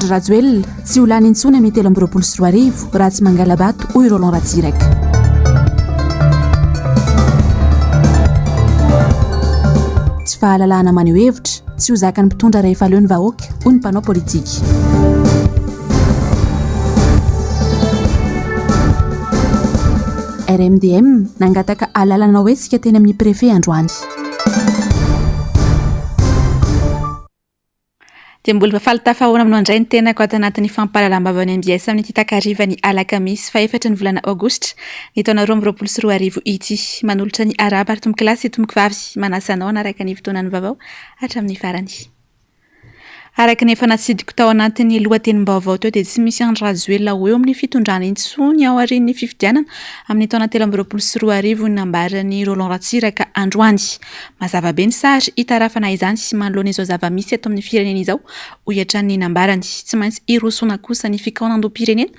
Andry Rajoelina, tsy ho lany intsony amin'ny 2023 raha tsy mangala-bato, hoy Roland Ratsiraka. Tsy fahalalahana maneho hevitra, tsy ho zakan'ny mpitondra rehefa leo ny vahoaka, hoy ny mpanao politika. RMDM, nangataka alalana ho hetsika teny amin'ny préfet androany. Dia mbola faly tafahaona aminao indray ny tenako ato anatin'ny fampahalalam-baovaon'ny MBS amin'ity takarivan'ny alakamisy fahefatry ny volana aogositra ny taona 2022 ity. Manolotra ny arahaba ary tompokolahy sy tompokovavy manasa anao hanaraka ny fotoanan'ny vaovao hatramin'ny farany. Araka ny efa natsidiko tao anatin'ny lohatenim-baovao teo dia tsy misy Andry Rajoelina ho eo amin'ny fitondrana intsony aorian'ny fifidianana amin'ny taona 2023 ny nambaran'i Roland Ratsiraka androany. Mazava be ny sary hitarafana izany manoloana izao zava-misy eto amin'ny firenena izao, hoy hatrany ny nambarany. Tsy maintsy hirosoana kosa ny fikaonandoham-pirenena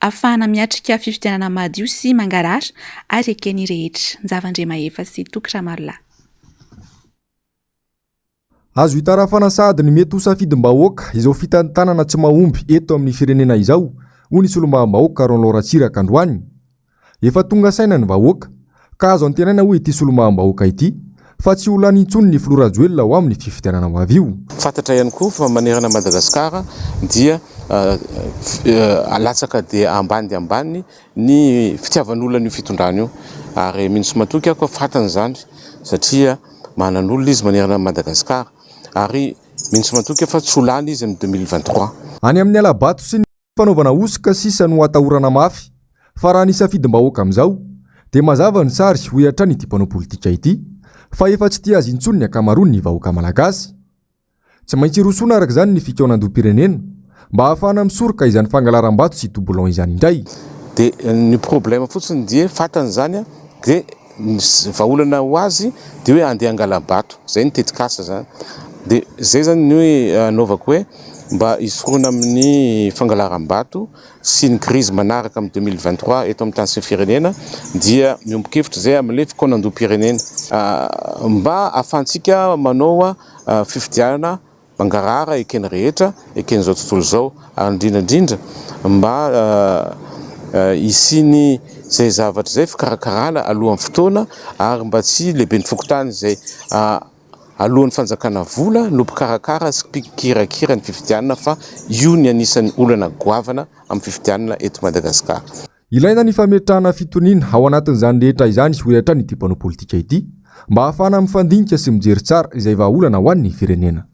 ahafahana miatrika fifidianana madio sy mangarahara ary eken'ny rehetra. Njava Andriamahefa sy Toky Ramarolahy. Azo itarafana sahady ny mety ho safidim-bahoaka izao fitantanana tsy mahomby eto amin'ny firenena izao, hoy ny solombavambahoaka Roland Ratsiraka androany. Efa tonga saina ny vahoaka, ka azo antenaina hoy ity solombavambahoaka ity, fa tsy ho lany intsony ny filoha Rajoelina ho amin'ny fifidianana ho avy io. Fantatra ihany koa fa manerana an'i Madagasikara dia latsaka dia ambany dia ambany ny fitiavan'olona an'io fitondrana io ary mino sy matoky aho fa fantany izany satria Manan'olona izy manerana an'i Madagasikara ary mino sy matoky aho fa tsy ho lany izy amin'ny 2023. Any amin'ny hala-bato sy ny fanaovana hosoka sisa no atahorana mafy fa raha ny safidim-bahoaka amin'izao dia mazava ny sary hoy hatrany ity mpanao politika ity fa efa tsy tia azy intsony ny ankamaroan'ny vahoaka malagasy. Tsy maintsy hirosoana araka izany ny fikaonandoham-pirenena mba hahafahana misoroka izany fangalaram-bato sy doublon izany indray. Dia ny problème fotsiny dia fantany izany dia ny vahaolana ho azy dia hoe andeha hangala-bato, zay ny tetikasa zany. Dia zay zany ny hoe anaovako hoe mba hisorohana amin'ny fangalaram-bato sy ny crise manaraka amin'ny 2023 eto amin'ny tany sy ny firenena dia miombon-kevitra zay amin'ilay fikaonandoham-pirenena mba ahafahantsika manao fifidianana mangarahara eken'ny rehetra, eken'izao tontolo izao ary indrindra indrindra mba hisian'ny izay zavatra izay fikarakarana alohan'ny fotoana ary mba tsy lehiben'ny fokontany izay alohan'ny fanjakana vola no mpikarakara sy mpikirakira ny fifidianana fa io ny anisan'ny olana goavana amin'ny fifidianana eto Madagasikara. Ilaina ny fametrahana fitoniana ao anatin'izany rehetra izany, hoy hatrany ity mpanao politika ity, mba hahafahana mifandinika sy mijery tsara izay vahaolana ho an'ny firenena.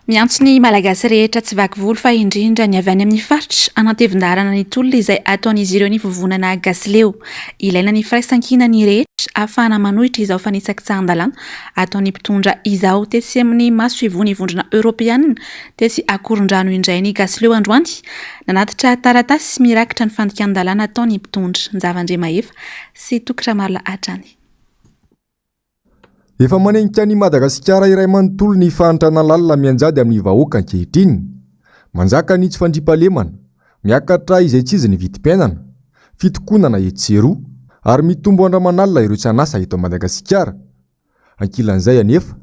Miantso ny Malagasy rehetra tsy vaky volo fa indrindra ny avy any amin'ny faritra hanantevin-daharana ny tolona izay ataon'izy ireo ny vovonana Gasileo. Ilaina ny firaisankina ny rehetra ahafahana manohitra izao fanitsakitsahan-dalàna ataon'ny mpitondra izao. Tetsy amin'ny masoivohon'ny Vondrona Eoropeanina tetsy Akorondrano indray ny Gasileo androany nanatitra taratasy mirakitra ny fandikan-dalàna ataon'ny mpitondra. Njava Andriamahefa sy Toky Ramarolahy hatrany. Efa manenika an'i Madagasikara iray manontolo ny fahantrana lalina mianjady amin'ny vahoaka ankehitriny. Manjaka ny tsy fandriampahalemana, miakatra izaitsizy ny vidim-piainana, fitokonana etsy sy eroa, ary mitombo andro aman'alina ireo tsy an'asa eto Madagasikara. Ankilan'izay anefa,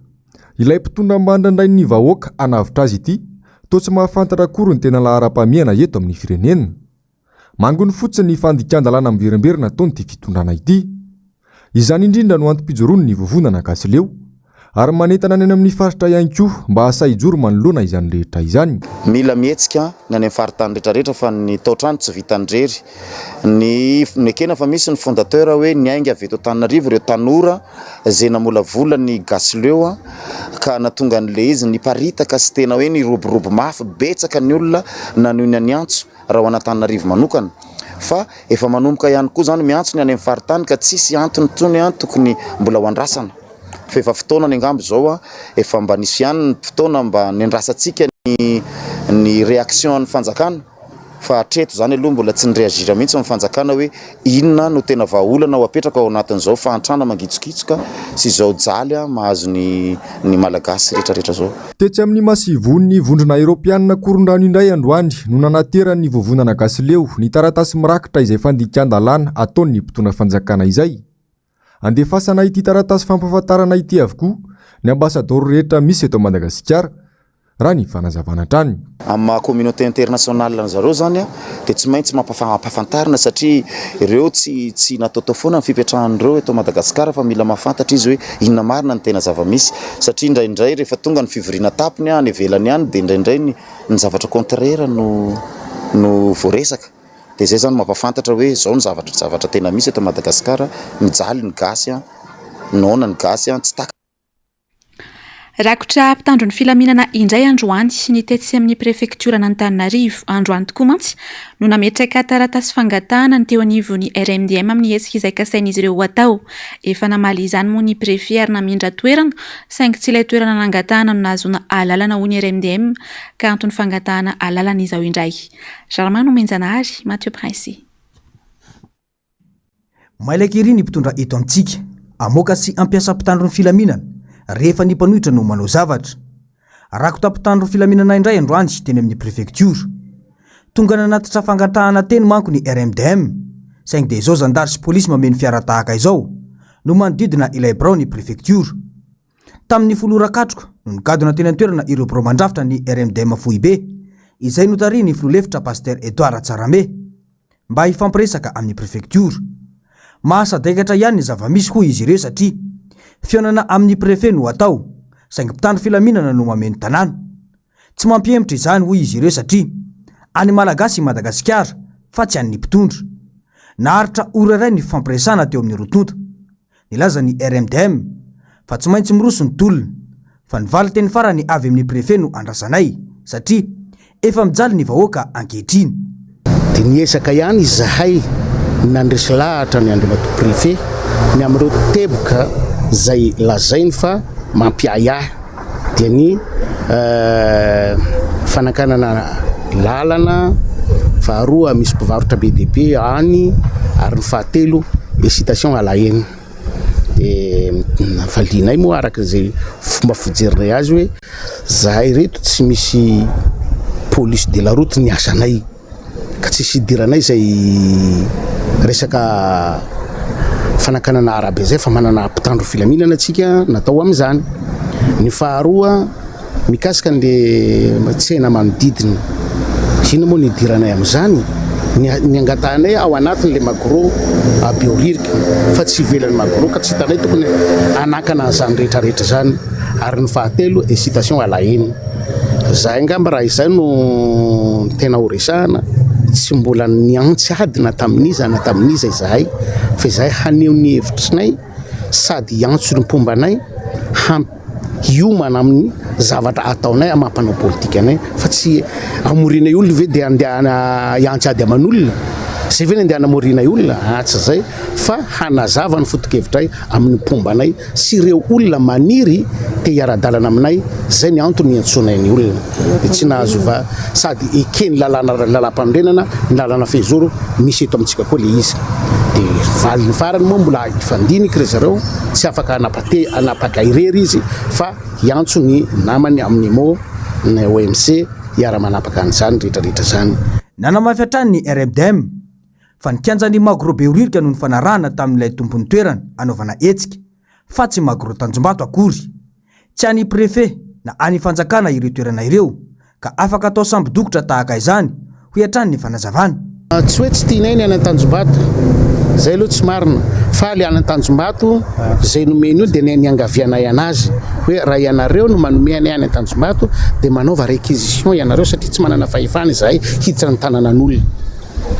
ilay mpitondra mba andrandrain'ny vahoaka hanavotra azy ity toa tsy mahafantatra akory ny tena laharam-pahamehana eto amin'ny firenena. Manginy fotsiny ny fandikan-dalàna miverimberina ataon'ity fitondrana ity. Izany indrindra no antom-pijoroany ny vovonana Gasileo, ary manentana ny any amin'ny faritra ihany koa mba hahasahy hijoro manoloana izany rehetra izany. Mila mihetsika ny any amin'ny faritany rehetra rehetra fa ny tao-trano tsy vitan'ny irery. Ny nekena fa misy ny fondateur hoe niainga avy eto Antananarivo ireo tanora izay namolavola ny Gasileo ka nahatonga an'ilay izy niparitaka sy tena hoe niroborobo mafy, betsaka ny olona nanohy ny antso. raha ho an'Antananarivo manokana fa efa manomboka ihany koa izany miantso ny any amin'ny faritany ka tsisy antony intsony tokony mbola ho andrasana fa efa fotoanany angamba izao efa mba nisy ihany ny fotoana mba niandrasantsika ny ny réaction ny fanjakana fa hatreto izany aloha mbola tsy ni-réagir mihitsy ny fanjakana hoe Inona no tena vahaolana ho apetraka ao anatin'izao fahantrana mangitsokitsoka sy izao jaly mahazo ny ny Malagasy rehetrarehetra izao? Tetsy amin'ny masoivohon'ny Vondrona Eoropeanina Korondrano indray androany no nanateran'ny Vovonana Gasileo ny taratasy mirakitra izay fandikan-dalàna ataon'ny mpitondra fanjakana izay. Andefasana ity taratasy fampahafantarana ity avokoa ny ambasadaoro rehetra misy eto Madagasikara. raha ny fanazavana hatrany. Amin'ny maha communauté internationale an zareo zany dia tsy maintsy mampafantarina satria ireo tsy tsy nataotao foana ny fipetrahan'ireo eto Madagasikara fa mila mahafantatra izy hoe inona marina ny tena zava-misy satria indraindray rehefa tonga ny fivoriana tapony any ivelany any dia indraindray ny ny zavatra contraire no no voaresaka dia izay zany mampafantatra hoe izao ny zavatra zavatra tena misy eto Madagasikara, mijaly ny gasy an, noana ny gasy an, tsy taka. Rakotra mpitandro ny filaminana indray androany ny tetsy amin'ny prefektioran'Antananarivo. Androany tokoa mantsy no nametraka taratasy fangatahana ny teo anivon'ny RMDM amin'ny hetsika izay kasain'izy ireo ho atao. Efa namaly izany moa ny prefe ary namindra toerana saingy tsy ilay toerana nangatahana no nahazoana alalana hoy ny RMDM ka antony fangatahana alalana izao indray. Germain Nomenjanahary, Mathieu Princy. Mailaka ery ny mpitondra eto amintsika, hamoaka sy hampiasa mpitandro ny filaminana rehefa ny mpanohitra no manao zavatra. Rakotra mpitandro filaminana indray androany teny amin'ny prefektiora. Tonga nanatitra fangatahana teny manko ny RMDM, saingy dia izao zandary sy polisy mameno fiara tahaka izao no manodidina ilay birao ny prefektiora. Tamin'ny folo ora katroka no nigadona teny an-toerana ireo birao mandrafitra ny RMDM foibe, izay notarihin'ny filoha lefitra Pasitera Edouard Ratsarame. mba hifampiresaka amin'ny prefektiora. Mahasadaikatra ihany ny zava-misy hoy izy ireo satria fihaonana amin'ny prefe no atao saingy mpitandro filaminana no mameno tanàna. Tsy mampihemotra izany hoy izy ireo satria an'ny Malagasy i Madagasikara fa tsy an'ny mpitondra. Naharitra ora iray ny fifampiresahana teo amin'ny roa tonta. Nilaza ny RMDM fa tsy maintsy miroso ny tolona, fa ny valin-teny farany avy amin'ny Préfet no andrasanay, satria efa mijaly ny vahoaka ankehitriny. Dia niezaka ihany izahay nandresy lahatra ny Andriamatoa Préfet ny amin'ireo teboka izay lazainy fa mampiahiahy. dia ny fanakanana lalana, faharoa misy mpivarotra be dia be any ary ny fahatelo incitation à la haine. Dia navalianay moa araka izay fomba fijerinay azy hoe zahay ireto tsy misy police de la route ny asanay. ka tsisy idiranay izay resaka fanakanana arabe izay fa manana mpitandro filaminana antsika natao amin'izany. Ny faharoa mikasika an'le tsena manodidina, inona moa no idiranay amin'izany? Ny ny angatahanay ao anatin'le magro à Behoririka fa tsy ivelan'ny magro ka tsy hitanay tokony hanakana an'izany rehetra rehetra izany. Ary ny fahatelo incitation à la haine. Zahay angamba raha izay no tena ho resahana, tsy mbola niantsy ady na tamin'iza na tamin'iza izahay fa izahay haneho ny hevitrinay sady hiantso ny mpomba anay hiomana amin'ny zavatra ataonay amin'ny maha mpanao politika anay fa tsy hamorianay olona ve dia andeha hiantsy ady aman'olona? Izay ve no andeha hanamorianay olona? Ah tsy izay fa hanazava ny foto-kevitray amin'ny mpomba anay sy ireo olona maniry te hiara-dalana aminay, izay ny antony niantsoanay ny olona dia tsy nahazo va sady eken'ny lalàna lalàmpanorenana ny lalàna fehizoro misy eto amintsika koa le izy dia valiny farany moa mbola hifandinika ry zareo tsy afaka hanapate hanapaka irery izy fa hiantso ny namany amin'ny mot ny OMC hiara-manapaka an'izany rehetra rehetra izany. Nanamafy hatrany ny RMDM fa ny kianjan'ny Magro Behoririka no nifanarahana tamin'ilay tompon'ny toerana hanaovana hetsika fa tsy Magro Tanjombato akory. Tsy an'ny Préfet na an'ny fanjakana ireo toerana ireo ka afaka atao sambo-dokotra tahaka izany, hoy hatrany ny fanazavana. Tsy hoe tsy tianay ny any Antanjombato, izay aloha tsy marina, fa ilay any Antanjombato izay nomeny io dia ny niangavianay anazy hoe raha ianareo no manome anay any Antanjombato dia manaova réquisition ianareo satria tsy manana fahefana izahay hiditra ny tananan'olona.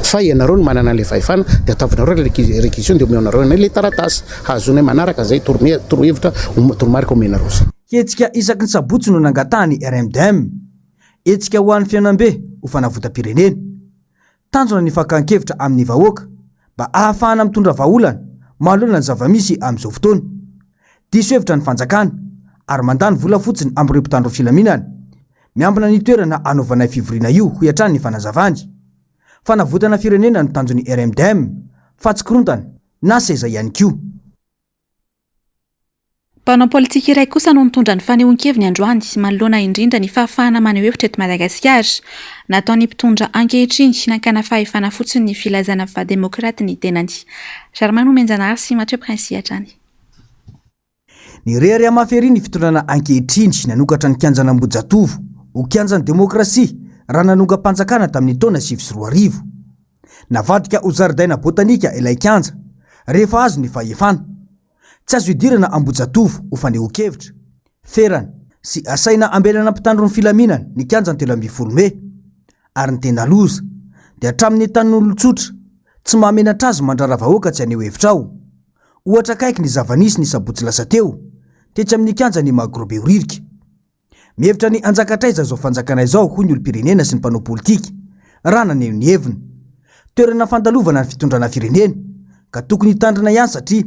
Fa ianareo no manana an'ilay fahefana dia ataovinareo ilay réquisition dia omeonareo anay ilay taratasy hahazoanay manaraka izay torohevitra toromarika omenareo izay. Hetsika isaky ny sabotsy no nangatahan'ny RMDM. Hetsika ho an'ny fihaonambe ho fanavotam-pirenena. Tanjona ny fakan-kevitra amin'ny vahoaka mba ahafahana mitondra vahaolana manoloana ny zava-misy amin'izao fotoana. Diso hevitra ny fanjakana ary mandany vola fotsiny amin'ireo mpitandro filaminana. Miambina ny toerana hanaovanay fivoriana io, hoy hatrany ny fanazavany. Fanavotana firenena no tanjon'ny RMDM, fa tsy korontana na seza ihany koa. Mpanao politika iray kosa no nitondra ny fanehoan-keviny androany, manoloana indrindra ny fahafahana maneho hevitra eto Madagasikara. Nataon'ny mpitondra ankehitriny nankana fahefana fotsiny ny filazana fa demokraty ny tenany. Germain Nomenjanahary sy Mathieu Princi hatrany. Nirehareha mafy ery ny fitondrana ankehitriny nanokatra ny kianjan'Ambohijatovo. ho kianjan'ny demokrasia raha nanongam-panjakana tamin'ny taona 2009. Navadika ho zaridaina botanika ilay kianja rehefa azo ny fahefana. Tsy azo idirana Ambohijatovo ho fanehoan-kevitra. Ferana sy asaina ambelana mpitandro ny filaminana ny kianjan'ny 13 mey. Ary ny tena loza dia hatramin'ny tanin'olon-tsotra tsy mahamenatra azy mandrara vahoaka tsy haneho hevitra ao. Ohatra akaiky ny zava-nisy ny sabotsy lasa teo, tetsy amin'ny kianjan'ny Magro Behoririka. Mihevitra ny hanjaka hatraiza izao fanjakana izao hoy ny olom-pirenena sy ny mpanao politika, raha naneho ny heviny. Toerana fandalovana ny fitondrana firenena, ka tokony hitandrina ihany satria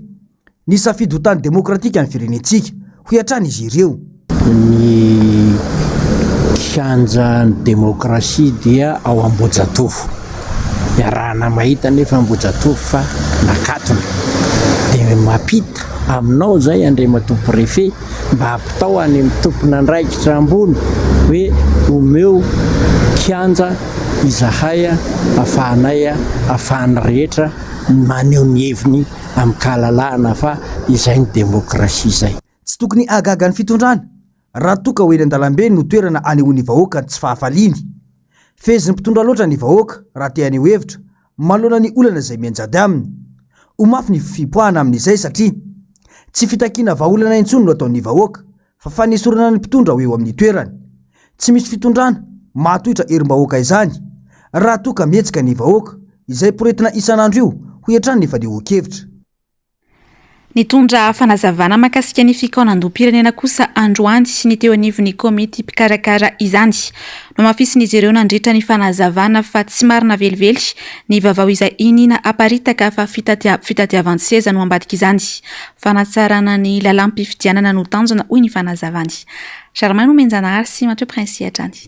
nisafidy ho tany demokratika ny firenentsika, hoy hatrany izy ireo. Ny kianjan'ny demokrasia dia ao Ambohijatovo. Iarahana mahita anefa Ambohijatovo fa nakatona. Dia mampita aminao izay Andriamatoa Préfet mba ampitao any amin'ny tompon'andraikitra ambony hoe omeo kianja izahay afahanay afahan'ny rehetra maneho ny heviny amin-kahalalahana fa izay ny demokrasia izay. Tsy tokony hahagaga ny fitondrana raha toa ka ho eny an-dalambe no toerana anehoan'ny vahoaka ny tsy fahafaliany. Fehezin'ny mpitondra loatra ny vahoaka raha te haneho hevitra manoloana ny olana izay mianjady aminy. Ho mafy ny fipoahana amin'izay satria tsy fitakiana vahaolana intsony no ataon'ny vahoaka fa fanesorana ny mpitondra ho eo amin'ny toerany. Tsy misy fitondrana mahatohitra herim-bahoaka izany raha toa ka mihetsika ny vahoaka izay poretina isan'andro io, hoy hatrany ny fanehoan-kevitra. Nitondra fanazavana mahakasika ny fikaonandoham-pirenena kosa androany ny teo anivon'ny komity mpikarakara izany. Nohamafisin'izy ireo nandritra ny fanazavana fa tsy marina velively ny vaovao izay iniana aparitaka fa fitadiavan-tseza no ambadik'izany. Fanatsarana ny lalàm-pifidianana no tanjona, hoy ny fanazavany. Germain Nomenjanahary sy Mathieu Princi hatrany.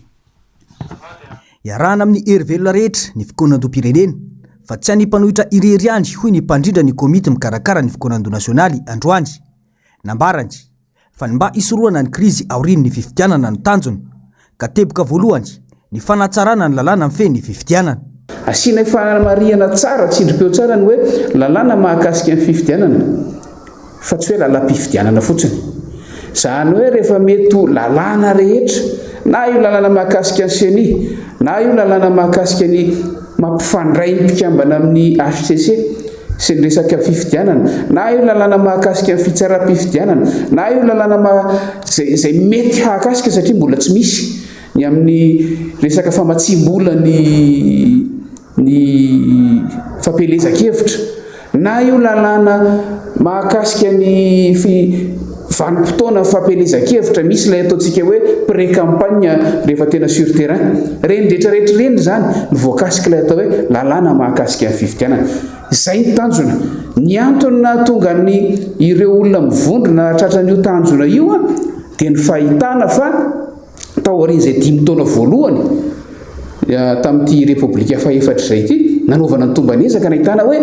Iarahana amin'ny hery velona rehetra ny fikaonandoham-pirenena fa tsy an'ny mpanohitra irery ihany, hoy ny mpandrindra ny komity mikarakara ny fikaonandoha nasionaly androany. Nambarany fa ny mba hisorohana ny krizy aorian'ny fifidianana no tanjona, ka teboka voalohany ny fanatsarana ny lalàna mifehy ny fifidianana. Asiana fanamarihana tsara, tsindrim-peo tsara ny hoe lalàna mahakasika ny fifidianana fa tsy hoe lalam-pifidianana fotsiny. Izany hoe rehefa mety ho lalàna rehetra, na io lalàna mahakasika ny ceni, na io lalàna mahakasika ny mampifandray ny mpikambana amin'ny hcc sy ny resaka fifidianana, na io lalàna mahakasika ny fitsaram-pifidianana, na io lalàna maha, izay, izay mety hahakasika satria mbola tsy misy Ny amin'ny resaka famatsiam-bola ny ny fampielezan-kevitra, na io lalàna mahakasika ny fi vanim-potoana fampielezan-kevitra, misy ilay ataontsika hoe pré-campagne rehefa tena sur terrain. Ireny rehetra rehetra ireny izany no voakasik'ilay atao hoe lalàna mahakasika ny fifidianana. Izay ny tanjona. Ny antony nahatonga ny ireo olona mivondrona hahatratra an'io tanjona io dia ny fahitana fa Taorian'izay dimy taona voalohany tamin'ity Repoblika fahefatra izay ity, nanaovana ny tomban'ezaka nahitana hoe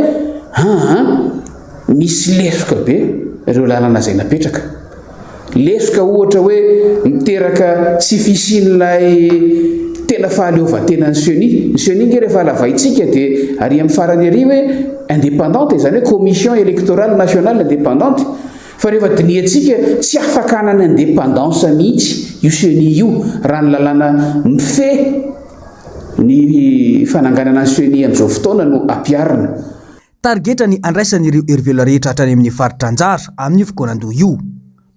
aa misy lesoka be ireo lalana izay napetraka. Lesoka ohatra hoe miteraka tsy fisian'ilay tena fahaleovantenan'ny ceni. Ny ceni nge rehefa halavaintsika dia ary amin'ny farany ary hoe indépendante, izany hoe commission électorale nationale indépendante. Fa rehefa dinihantsika, tsy afaka hanana indépendance mihitsy io ceni io raha ny lalàna mifehy ny fananganana ny ceni amin'izao fotoana no ampiharina. Tarigetra ny handraisan'ireo herivelona rehetra hatrany amin'ny faritra anjara amin'io fikaonandoha io.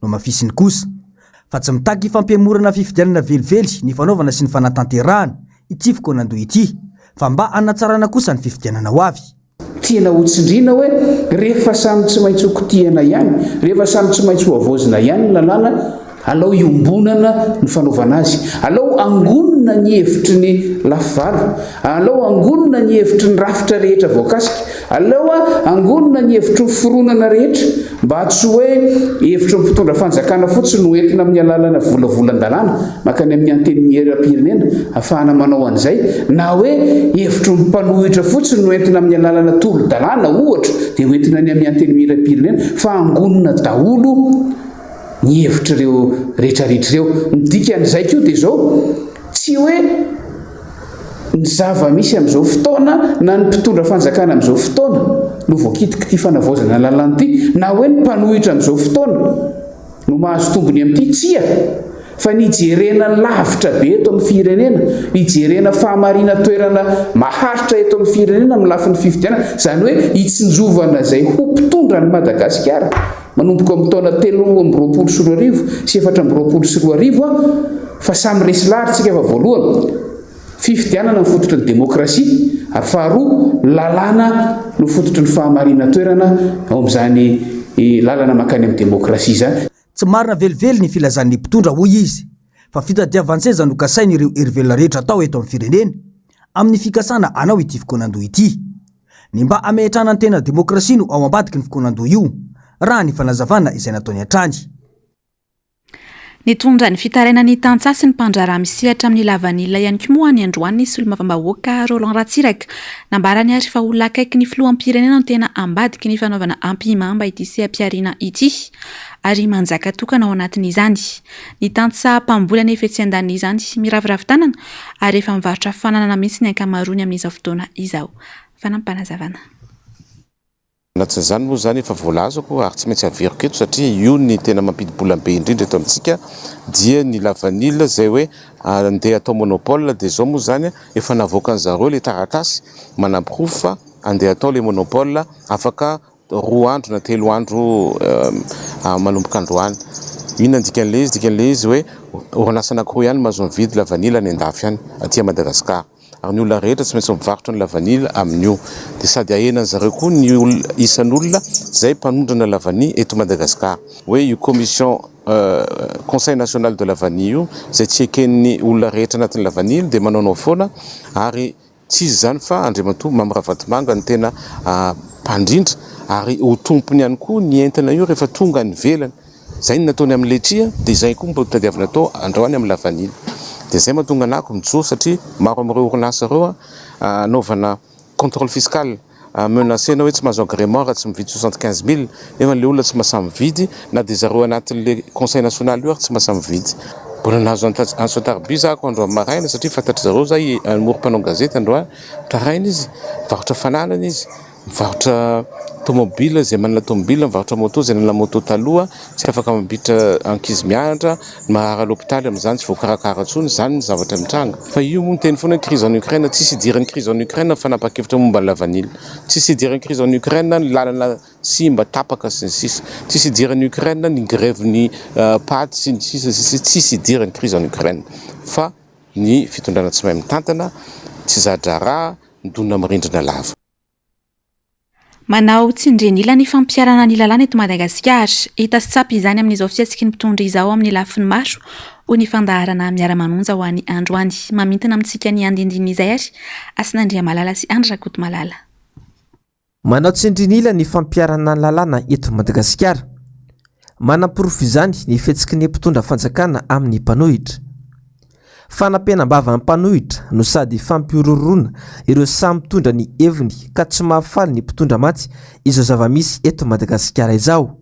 Nohamafisiny kosa fa tsy mitaky fampihemorana fifidianana velively ny fanaovana sy ny fanatanterahana ity fikaonandoha ity fa mba hanatsarana kosa ny fifidianana ho avy. Tiana ho tsindriana hoe rehefa samy tsy maintsy ho kitihana ihany, rehefa samy tsy maintsy ho havaozina ihany ny lalàna, alao iombonana ny fanaovana azy. Alao angonina ny hevitry ny lafivalo, alao angonina ny hevitry ny rafitra rehetra voakasika, aleo angonina ny hevitry ny fironana rehetra mba tsy hoe hevitry ny mpitondra fanjakana fotsiny no entina amin'ny alalana volavolan-dalàna mankany amin'ny Antenimierampirenena ahafahana manao an'izay, na hoe hevitry ny mpanohitra fotsiny no entina amin'ny alalana tolo-dalàna ohatra dia ho entina any amin'ny Antenimierampirenena fa angonina daholo ny hevitr'ireo rehetrarehetra ireo. Ny dikan'izay koa dia izao, tsy hoe ny zava-misy amin'izao fotoana na ny mpitondra fanjakana amin'izao fotoana no voakitik'ity fanavaozana lalàna ity, na hoe ny mpanohitra amin'izao fotoana no mahazo tombony amin'ity, tsia! Fa ny hijerena lavitra be eto amin'ny firenena, ny hijerena fahamarinan-toerana maharitra eto amin'ny firenena amin'ny lafiny fifidianana, izany hoe hitsinjovana izay ho mpitondra an'i Madagasikara manomboka amin'ny taona 2023 sy 2024 fa samy resy lahatra isika fa voalohany, fifidianana no fototry ny demokrasia ary faharoa, lalàna no fototry ny fahamarinan-toerana ao amin'izany lalana mankany amin'ny demokrasia izany. Tsy marina velively ny filazan'ny mpitondra, hoy izy, fa fitadiavan-tseza no kasain'ireo herivelona rehetra atao eto amin'ny firenena amin'ny fikasana hanao ity fikaonandoha ity. Ny mba hametrahana ny tena demokrasia no ao ambadiky ny fikaonandoha io, raha ny fanazavana izay nataony hatrany. Nitondra ny fitarainan'ny tantsaha sy ny mpandraharaha misehatra amin'ny lavanila ihany koa moa ny androany ny solombavambahoaka Roland Ratsiraka. Nambarany ary fa olona akaiky ny filoham-pirenena no tena ambadiky ny fanaovana ampihimamba ity seha-pihariana ity ary manjaka tokana ao anatin'izany ny tantsaha mpamboly anefa etsy andanin'izany miraviravy tanana ary efa mivarotra fananana mihitsy ny ankamaroany amin'izao fotoana izao. Fanampin'panazavana. Anatin'izany moa izany efa voalazako ary tsy maintsy averiko eto satria io ny tena mampidi-bola be indrindra eto amintsika dia ny lavanila izay hoe andeha atao monopole dia izao moa izany efa navoakan'zareo ilay taratasy manaporofo fa andeha atao ilay monopole afaka roa andro na telo andro manomboka androany. Inona ny dikan'ilay izy? Dikan'ilay izy hoe orinasa anankiroa ihany no mahazo mividy lavanila any an-dafy any aty Madagasikara. Ary ny olona rehetra tsy maintsy mivarotra ny lavanila amin'io. Dia sady ahenan zareo koa ny olona isan'olona izay mpanondrana lavanille eto Madagascar. Hoe io commission conseil national de la vanille io izay tsy eken'ny olona rehetra anatin'ny lavanille dia manaonao foana ary tsy iza izany fa Andriamatoa Mamy Ravatomanga no tena mpandrindra ary ho tompony ihany koa ny entana io rehefa tonga any ivelany. Zay no nataony amin'ny letchis dia izay koa mbo tadiavina atao androany amin'ny lavanila. Dia izay mahatonga anako mijoro satria maro amin'ireo orinasa ireo anaovana contrôle fiscal, menacer-na hoe tsy mahazo agrément raha tsy mividy 75000 nefa ilay olona tsy mahasahy mividy na dia zareo anatin'ilay conseil national io ary tsy mahasahy mividy. Mbola nahazo antso an-tariby za ko androany maraina satria fantatry zareo za hamory mpanao gazety androany, mitaraina izy, mivarotra fananana izy. Mivarotra tomobile izay manana tomobile, mivarotra moto izay nanana moto taloha, tsy afaka mampiditra ankizy mianatra, ny marary à l'hôpital amin'izany tsy voakarakara intsony, izany ny zavatra mitranga. Fa io moa miteny foana hoe crise en Ukraine, tsisy idiran'ny crise en Ukraine ny fanapahan-kevitra momba ny lavanila, tsisy idiran'ny crise en Ukraine ny lalana simba, tapaka sy ny sisa, tsisy idiran'ny Ukraine ny grève-n'ny paty sy ny sisa sy ny sisa, tsisy idiran'ny crise en Ukraine fa ny fitondrana tsy mahay mitantana, tsy za-draharaha, midona amin'ny rindrina lava. Manao tsindrian'ila ny fampiharana ny lalàna eto Madagasikara. Hita sy tsapa izany amin'izao fihetsiky ny mpitondra izao amin'ny lafiny maro, hoy ny fandaharana Miara-manonja ho an'ny androany. Mamintina amintsika ny andindinin'izay ary Hasina Andriamalala sy Andry Rakotomalala. Manao tsindrin'ila ny fampiharana ny lalàna eto Madagasikara. Manaporofo izany ny fihetsiky ny mpitondra fanjakana amin'ny mpanohitra. Fanampenam-bava ny mpanohitra no sady fampihorohoroana ireo samy mitondra ny heviny ka tsy mahafaly ny mpitondra mantsy izao zava-misy eto Madagasikara izao.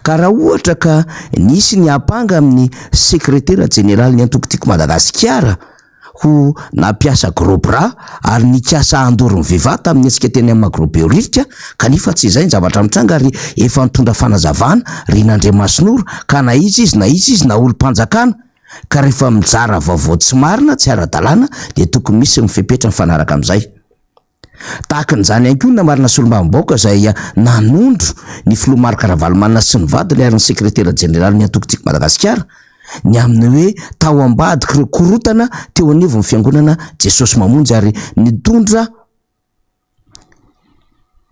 Ka raha ohatra ka nisy niampanga amin'ny sekretera jeneralin'ny antoko Tiako Madagasikara ho nampiasa gros bras ary nikasa handoro ny Viva tamin'ny hetsika teny amin'ny Magro Behoririka kanefa tsy izay ny zavatra mitranga ary efa nitondra fanazavana Rina Andriamasinoro ka na iza izy na iza izy na olom-panjakana ka rehefa mizara vaovao tsy marina tsy ara-dalàna dia tokony misy ny fepetra mifanaraka amin'izay. Tahaka an'izany ihany koa ny namarina solombavambahoaka izay nanondro ny filoha Marc Ravalomanana sy ny vadiny ary ny sekretera jeneralin'ny antoko Tiako Madagasikara ny amin'ny hoe tao ambadik'ireo korontana teo anivon'ny fiangonana Jesosy Mamonjy ary nitondra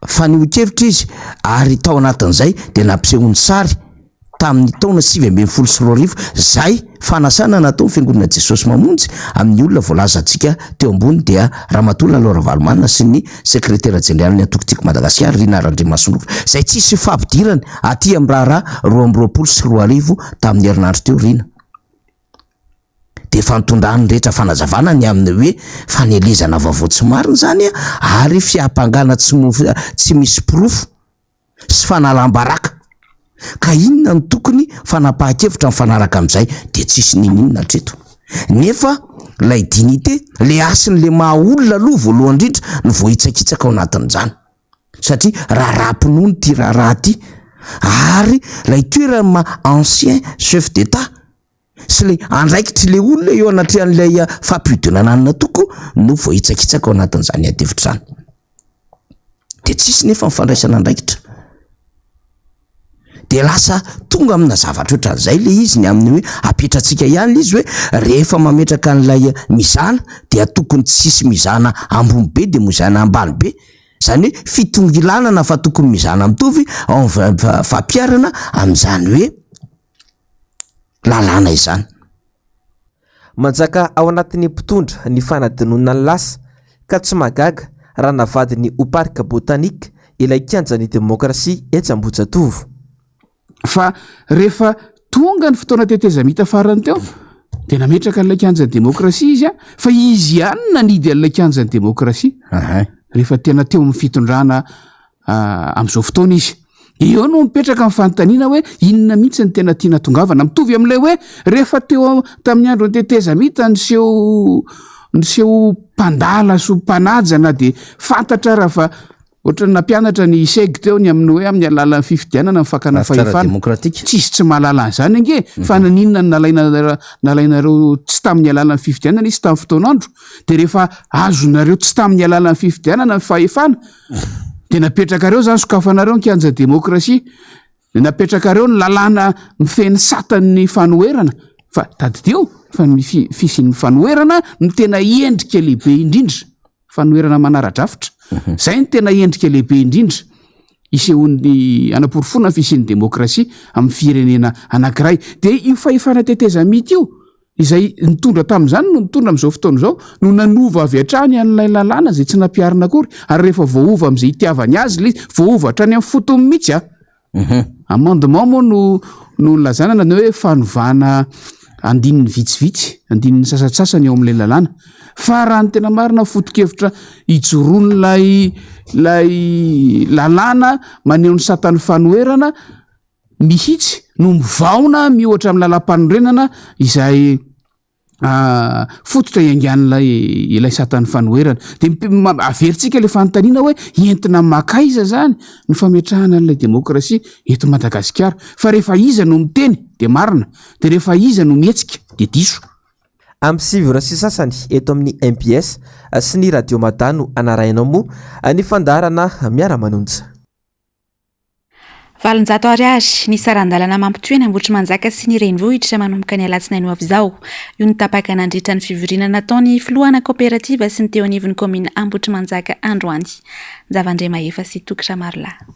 fanehoan-kevitra izy ary tao anatin'izay dia nampisehoany sary tamin'ny taona 2019 izay fanasana natao ny Fiangonana Jesosy Mamonjy amin'ny olona voalazantsika teo ambony dia Ramatoa Lalao Ravalomanana sy ny Sekretera Jeneralin'ny Antoko Tiako Madagasikara Rina Randriamasinoro izay tsisy fampidirany aty amin'ny raharaha 2022 tamin'ny herinandro teo Rina dia efa nitondran'ny rehetra fanazavana ny amin'ny hoe fanelezana vaovao tsy marina izany ary fiampangana tsy tsy misy porofo sy fanalam-baraka. Ka inona no tokony fanapahan-kevitra mifanaraka amin'izay? Dia tsisy n'inon'inona hatreto. Nefa ilay dignité, ilay hasin'ilay maha olona aloha voalohany indrindra no voahitsakitsaka ao anatin'izany. Satria raharaham-pinoana ity raharaha ity. Ary ilay toerany maha ancien chef d'Etat. sy ilay andraikitr'ilay olona eo anatrehan'ilay fampihodinana ny antoko no voahitsakitsaka ao anatin'izany adihevitra izany. Dia tsisy nefa ny fandraisana andraikitra. Dia lasa tonga amina zavatra ohatran'izay ilay izy ny amin'ny hoe apetratsika ihany ilay izy hoe rehefa mametraka an'ilay mizana dia tokony tsy hisy mizana ambony be dia mizana ambany be. Izany hoe fitongilanana fa tokony mizana mitovy ao amin'ny fampiharana amin'izany hoe lalàna izany. Manjaka ao anatin'ny mpitondra ny fanadinoana ny lasa, ka tsy mahagaga raha navadiny ho parc botanique ilay kianjan'ny demokrasia etsy Ambohijatovo. Fa rehefa tonga ny fotoana tetezamita farany teo dia nametraka an'ilay kianjan'ny demokrasia izy an, fa izy ihany no nanidy an'ilay kianjan'ny demokrasia. Rehefa tena teo amin'ny fitondrana amin'izao fotoana izy. Eo no mipetraka ny fanontaniana hoe inona mihitsy ny tena tiana tongavana. Mitovy amin'ilay hoe rehefa teo tamin'ny andron'ny tetezamita niseho niseho mpandala sy mpanaja na dia fantatra ara fa ohatran'ny nampianatra ny ISEG teo ny amin'ny hoe amin'ny alalan'ny fifidianana ny fakana fahefana. Tsisy tsy mahalala an'izany ange fa naninona no nalaina nalainareo tsy tamin'ny alalan'ny fifidianana izy tamin'ny fotoan'andro dia rehefa azonareo tsy tamin'ny alalan'ny fifidianana ny fahefana Dia napetrakareo zany sokafanareo ny kianja demokrasia, dia napetrakareo ny lalàna mifehy ny satan'ny fanoherana, fa tadidio fa ny fisian'ny fanoherana no tena endrika lehibe indrindra, fanoherana manara-drafitra, zay no tena endrika lehibe indrindra isehoan'ny anaporofoana ny fisian'ny demokrasia amin'ny firenena anankiray. Dia io fahefana tetezamita io Izay nitondra tamin'izany no mitondra amin'izao fotoana izao, no nanova avy hatrany an'ilay lalàna izay tsy nampiharina akory, ary rehefa voaova amin'izay itiavany azy ilay izy, voaova hatrany amin'ny fotony mihitsy an! Amendement moa no no nilazana na ny hoe fanovana andininy vitsivitsy, andininy sasantsasany ao amin'ilay lalàna. Fa raha ny tena marina foto-kevitra ijoroan'ilay ilay lalàna maneho ny satan'ny fanoherana, mihitsy no mivaona miohatra amin'ny lalàmpanorenana izay fototra iaingan'ilay ilay satan'ny fanoherana. Dia averintsika ilay fanontaniana hoe entina makaiza izany ny fametrahana an'ilay demokrasia eto Madagasikara? Fa rehefa iza no miteny dia marina, dia rehefa iza no mihetsika dia diso. Amin'ny 9 ora sy sasany eto amin'ny mbs sy ny Radio Mada no anarahinao moa ny fandaharana Miara-manonja. 800 ariary ny saran-dalana mampitohy an' Ambohitrimanjaka sy ny renivohitra manomboka ny alatsinainy ho avy izao. Io no tapaka nandritra ny fivoriana nataon'ny filohana kaoperativa sy ny teo anivon'ny kaominina Ambohitrimanjaka androany. Njavandremahefa sy Toky Ramarolahy.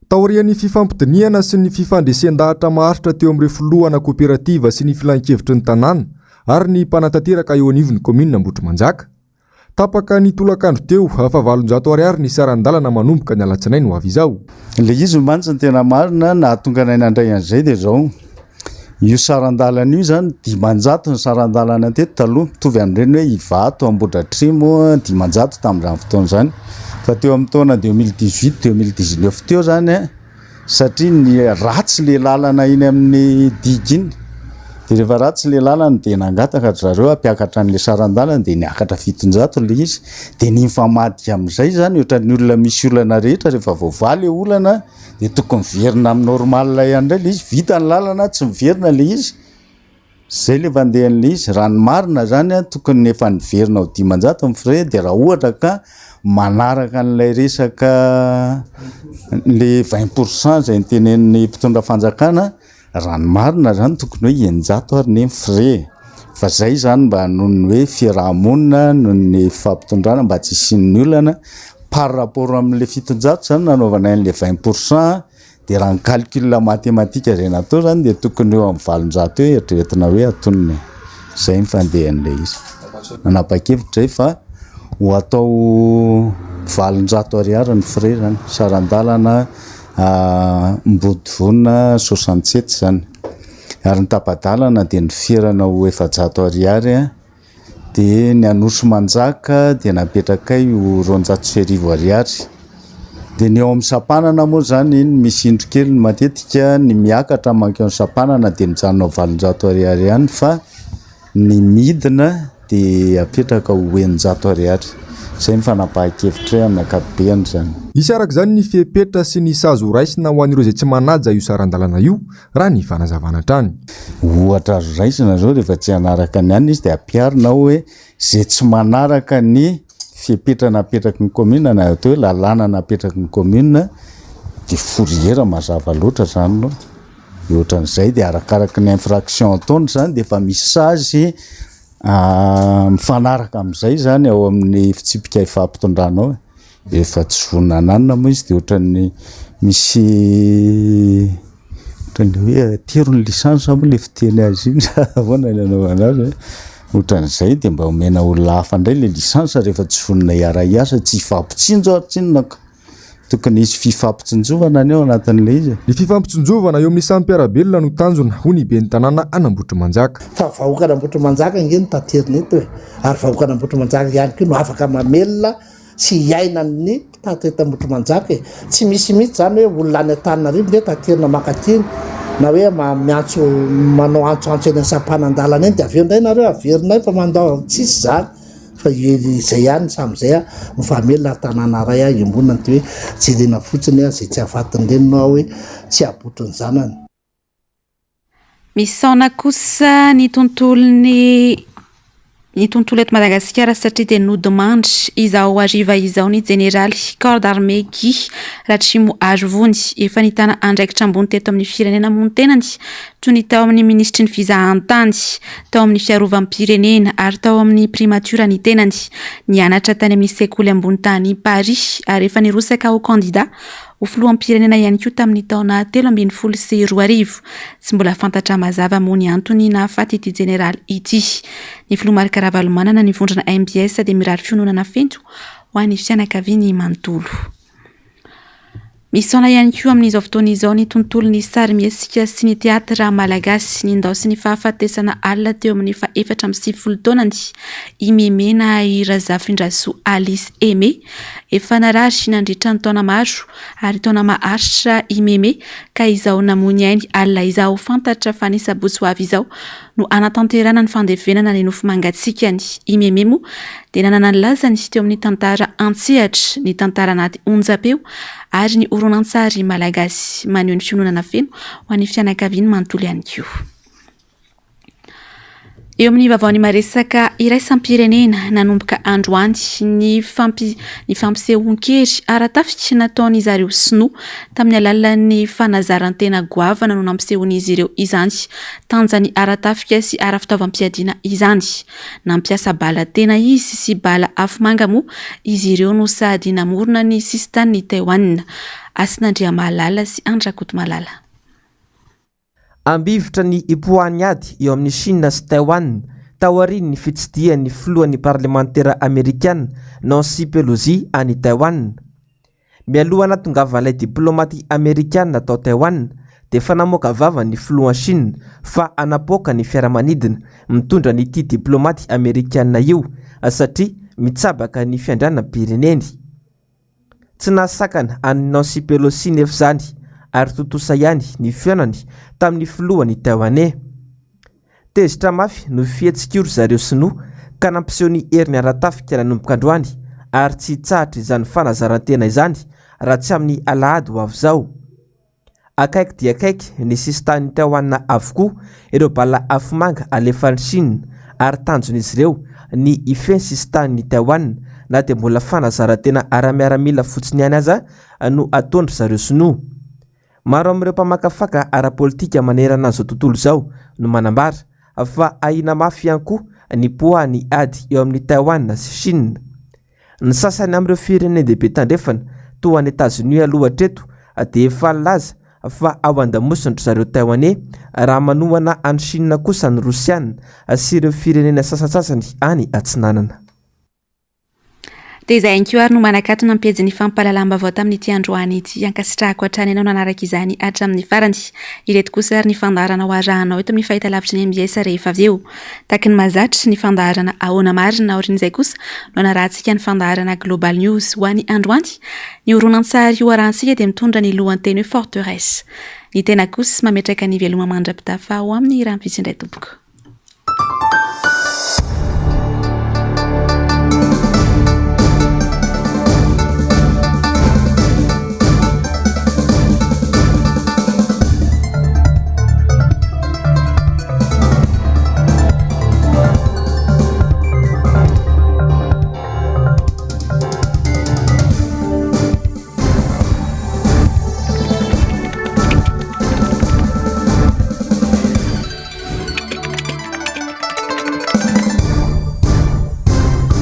Taorian'ny fifampidinihana sy ny fifandresen-dahatra maharitra teo amin'ireo filohana kaoperativa sy ny filankevitry ny tanàna ary ny mpanatanteraka eo anivon'ny kaominina Ambohitrimanjaka, Tapaka ny tolakandro teo fa 800 ariary ny saran-dalana manomboka ny alatsinainy ho avy izao. Ilay izy mantsy ny tena marina nahatonga anay nandray an'izay dia izao, io saran-dalana io izany 500 ny saran-dalana teto taloha, mitovy amin'ireny hoe Ivato, Ambohidratrimo, 500 tamin'izany fotoana izany, fa teo amin'ny taona 2018, 2019 teo izany an, satria ny ratsy le lalana iny amin'ny digue iny de rehefa ratsy le lalana de nangataka ry zareo hampiakatra an'le saran-dalana de niakatra 700 le izy de ny mifamadika amin'izay zany ohatran'ny olona misy olana rehetra rehefa voavaha le olana de tokony miverina amin'ny normal ihany indray le izy, vita ny lalana tsy miverina le izy. Zay le fandehan'le izy, raha ny marina zany an, tokony efa niverina ho 500 ny frais de raha ohatra ka manaraka an'ilay resaka le 20 pour cent zay notenenin'ny mpitondra fanjakana, raha ny marina zany tokony hoe 600 ary ne ny frais e, fa zay zany mba noho ny hoe fiaraha-monina, noho ny fampitondrana mba tsy hisian'ny olana par rapport amin'le 700 zany nanaovanay an'le 20 pour cent Dia raha ny calcul mathématique izay natao izany dia tokony eo amin'ny 800 eo eritreretina hoe antonona e. Izay ny fandehan'ilay izy. Nanapa-kevitra izay fa ho atao 800 ariary ny frais izany, saran-dalana Ambodivona 67 izany. Ary ny tapa-dalana dia noferana ho 400 ariary. Dia ny Anosimanjaka dia napetrakay ho 1200 ariary. Dia ny eo amin'ny sampanana moa izany iny misy indro kely matetika ny miakatra mankeo amin'ny sampanana dia mijanona ho 800 ariary ihany fa ny midina dia apetraka ho 600 ariary. Izay ny fanapahan-kevitray amin'ny ankapobeny izany. Hisy araka izany ny fepetra sy ny sazy ho raisina ho an'ireo izay tsy manaja io saran-dalana io, raha ny fanazavana hatrany. Ohatra azo raisina izao rehefa tsy hanaraka ny anona izy dia ampiharina ao hoe izay tsy manaraka ny fepetra napetraky ny commune na atao hoe lalàna napetraky ny commune dia fourrière mazava loatra izany aloha. Dia ohatran'izay dia arakaraky ny infraction ataony izany dia efa misy sazy mifanaraka amin'izay izany ao amin'ny fitsipika ifampitondrana ao e. Efa tsy vonona hananina moa izy dia ohatran'ny misy ohatran'ny hoe atero ny licence moa ilay fiteny azy iny sa ahoana ny anaovana azy e. Ohatran'izay dia mba omena olona hafa indray ilay licence rehefa tsy vonona hiara-hiasa, tsy hifampitsinjo ary tsinona ka. Tokony hisy fifampitsinjovana anie ao anatin'ilay izy e. Ny fifampitsinjovana eo amin'ny samy mpiara-belona no tanjona, hoy ny ben'ny tanàna an'Ambohitrimanjaka. Fa vahoakan'Ambohitrimanjaka ange no taterina eto e! Ary vahoakan'Ambohitrimanjaka ihany koa no afaka mamelona sy hiainan'ny mpitatitra eto Ambohitrimanjaka e! Tsy misy mihitsy izany hoe olona any Antananarivo nge taterina mankaty na hoe miantso manao antsoantso eny an-sampanan-dalana eny dia avy eo indray nareo averinay fa mandao, tsisy izany. Fa izay ihany samy izay no fahamelona ary tanàna iray iombonana ity hoe jerena fotsiny izay tsy hahafaty ny reniny aho hoe tsy habotry ny zanany. Misaona kosa ny tontolon'ny ny tontolo eto Madagasikara satria dia nodimandry izao hariva izao ny jeneraly corps d'armée Guy Ratrimoarivony. Efa nitana andraikitra ambony teto amin'ny firenena moa ny tenany toy ny tao amin'ny minisitry ny fizahantany, tao amin'ny fiarovam-pirenena ary tao amin'ny primatiora ny tenany. Nianatra tany amin'ny sekoly ambony tany Paris ary efa nirotsaka ho kandida ho filoham-pirenena ihany koa tamin'ny taona 2013. Tsy mbola fantatra mazava moa ny antony nahafaty ity jeneraly ity. Ny filoha Marc Ravalomanana ny vondrona mbs dia mirary fiononana feno ho an'ny fianakaviany manontolo. Misaona ihany koa amin'izao fotoana izao ny tontolon'ny sarimihetsika sy ny teatra malagasy. Nindaosin'ny fahafatesana alina teo amin'ny faha-94 taonany i Memena Razafindrasoa Alice Aimé. Efa narary nandritra ny taona maro ary taona maharitra i Meme ka izao namoy ny ainy alina izao. Fantatra fa ny sabotsy ho avy izao no hanatanterahana ny fandevenana ny nofo mangatsiakany. I Meme moa dia nanana ny lazany teo amin'ny tantara an-tsehatra, ny tantara anaty onjam-peo ary ny horonantsary malagasy. Maneho ny fiononana feno ho an'ny fianakaviany manontolo ihany koa. Eo amin'ny vaovaon'ny maresaka iraisam-pirenena, nanomboka androany ny fampi ny fampisehoan-kery ara-tafika nataon'ny zareo sinoa tamin'ny alalan'ny fanazaran-tena goavana no nampisehoan'izy ireo izany tanjany ara-tafika sy ara-fitaovam-piadiana izany. Nampiasa bala tena izy sy bala afomanga moa izy ireo no sady namorona ny sisintanin'i Taiwan. Hasina Andriamahalala sy Andry Rakotomalala. Ambivitra ny hipoahan'ny ady eo amin'i Shina sy Taiwan taorian'ny fitsidihan'ny filohan'ny parlemantera amerikana Nancy Pelosi any Taiwan. Mialoha nahatongavan'ilay diplaomaty amerikana tao Taiwan dia efa namoaka vava ny filohan'i Shina fa hanapoaka ny fiaramanidina mitondra an'ity diplaomaty amerikana io satria mitsabaka ny fiandrianam-pireneny. Tsy nahasakana an'i Nancy Pelosi nefa izany ary tontosa ihany ny fihaonany tamin'ny filohan'i Taiwaney. Tezitra mafy noho fihetsik'io ry zareo Sinoa ka nampiseho ny heriny ara-tafika nanomboka androany ary tsy hitsahatra izany fanazaran-tena izany raha tsy amin'ny alahady ho avy izao. Akaiky dia akaiky ny sisintanin'i Taiwan avokoa ireo bala afomanga alefan'i Shina ary tanjon'izy ireo ny hifehy ny sisintanin'i Taiwan na dia mbola fanazaran-tena ara-miaramila fotsiny ihany aza no ataon-dry zareo Sinoa. Maro amin'ireo mpamakafaka ara-politika manerana an'izao tontolo izao no manambara fa ahiana mafy ihany koa ny poahan'ny ady eo amin'i Taiwan sy Shina. Ny sasany amin'ireo firenen-dehibe tandrefana toa an'i Etazonia aloha hatreto dia efa nilaza fa ao an-damosin-dry zareo Taiwaney raha manohana an'i Shina kosa ny Rosiana sy ireo firenena sasantsasany any Atsinanana. Dia izay ihany koa ary no manakatona ny pejin'ny fampahalalam-baovao tamin'ity androany ity. Ankasitrahako hatrany ianao nanaraka izany hatramin'ny farany. Ireto kosa ary ny fandaharana ho arahanao eto amin'ny fahitalavitry ny mbs rehefa avy eo. Taky ny mahazatra, ny fandaharana Ahoana Marina. Aorian'izay kosa no hanarahantsika ny fandaharana Global News. Ho an'ny androany, ny horonantsary ho arahantsika dia mitondra ny lohanteny hoe Forteresse. Ny tena kosa mametraka ny veloma mandra-pitafa ho amin'ny rahampitso indray tompoko.